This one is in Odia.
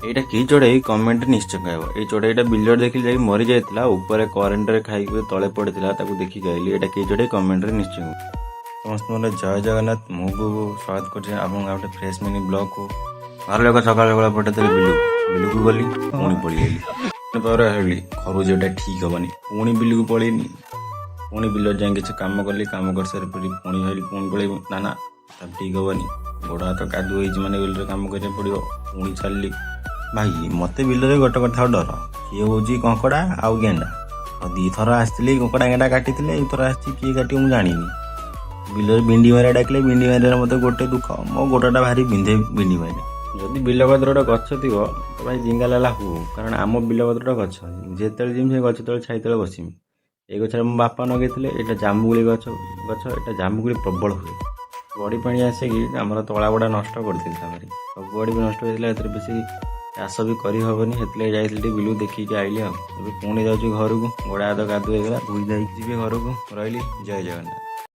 ଏଇଟା କି ଚଢ଼େଇ, କମେଣ୍ଟରେ ନିଶ୍ଚୟ କହିବ। ଏଇ ଚଢ଼େଇଟା ବିଲରେ ଦେଖିଲି ଯାଇକି ମରିଯାଇଥିଲା। ଉପରେ କରେଣ୍ଟରେ ଖାଇକି ତଳେ ପଡ଼ିଥିଲା, ତାକୁ ଦେଖିକି ଆଇଲି। ଏଇଟା କି ଚଢ଼େଇ, କମେଣ୍ଟରେ ନିଶ୍ଚୟ କହିବ। ସମସ୍ତଙ୍କର ଜୟ ଜଗନ୍ନାଥ। ମୁଁ ବୁବୁ, ସ୍ୱାଗତ କରୁଛି ଆପଣଙ୍କ ଆଉ ଗୋଟେ ଫ୍ରେଶ୍ ମିନି ବ୍ଲଗ୍କୁ। ଘର ଲୋକ ସକାଳୁ ସକାଳୁ ପଠେଇଥିଲେ ବିଲକୁ। ବିଲକୁ ଗଲି, ପୁଣି ପଳେଇ ଆଇଲି। ପରେ ଭାବିଲି ଘରୁ ଯିବାଟା ଠିକ୍ ହବନି, ପୁଣି ବିଲକୁ ପଳେଇନି। ପୁଣି ବିଲରେ ଯାଇ କିଛି କାମ କଲି। କାମ କରିସାରି ପରେ ପୁଣି ଭାବିଲି ପୁଣି ପଳେଇବି। ନା ନା, ତା ଠିକ୍ ହବନି। ଗୋଡ଼ ହାତ କାଦୁଅ ହେଇଛି ମାନେ ବିଲରେ କାମ କରିବାକୁ ପଡ଼ିବ। ପୁଣି ଚାଲିଲି। ଭାଇ, ମୋତେ ବିଲରେ ଗୋଟେ କଥା ଡର, ସିଏ ହେଉଛି କଙ୍କଡ଼ା ଆଉ ଗେଣ୍ଡା। ଆଉ ଦୁଇଥର ଆସିଥିଲି, କଙ୍କଡ଼ା ଗେଣ୍ଡା କାଟିଥିଲେ। ଏଇଥର ଆସିଛି, କିଏ କାଟିବ ମୁଁ ଜାଣିନି। ବିଲରେ ବିଣ୍ଡି ମାରିବା ଡାକିଲେ। ବିଣ୍ଡି ମାରିବାରେ ମୋତେ ଗୋଟେ ଦୁଃଖ, ମୋ ଗୋଡ଼ଟା ଭାରି ବିନ୍ଧେ ବିଣ୍ଡି ମାରିଲେ। ଯଦି ବିଲ କତିରେ ଗୋଟେ ଗଛ ଥିବ ତ ଭାଇ ଜିଙ୍ଗା ଲାଲା ହଉ। କାରଣ ଆମ ବିଲ କତିରେ ଗୋଟେ ଗଛ ଅଛି। ଯେତେବେଳେ ଯିବି, ସେ ଗଛ ତଳେ, ଛାଇ ତଳେ ବସିମି। ଏଇ ଗଛଟା ମୋ ବାପା ଲଗେଇଥିଲେ। ଏଇଟା ଜାମୁକୋଳି ଗଛ ଗଛ ଏଇଟା ଜାମୁକୋଳି ପ୍ରବଳ ହୁଏ। ବଢ଼ି ପାଣି ଆସିକି ଆମର ତଳା ଗୁଡ଼ା ନଷ୍ଟ କରିଦେଇଥିଲା ଭାରି। ସବୁଆଡ଼େ ବି ନଷ୍ଟ ହୋଇଥିଲା। ଏଥିରେ ବେଶୀ ଚାଷ ବି କରିହେବନି। ସେଥିଲାଗି ଯାଇଥିଲି ଟିକେ ବିଲକୁ, ଦେଖିକି ଆଇଲି। ଆଉ ଏବେ ପୁଣି ଯାଉଛି ଘରକୁ। ଗୋଡ଼ ହାତ କାଦୁଅ ହେଇଗଲା, ଧୋଇ ଯାଇକି ଯିବି ଘରକୁ। ରହିଲି, ଜୟ ଜଗନ୍ନାଥ।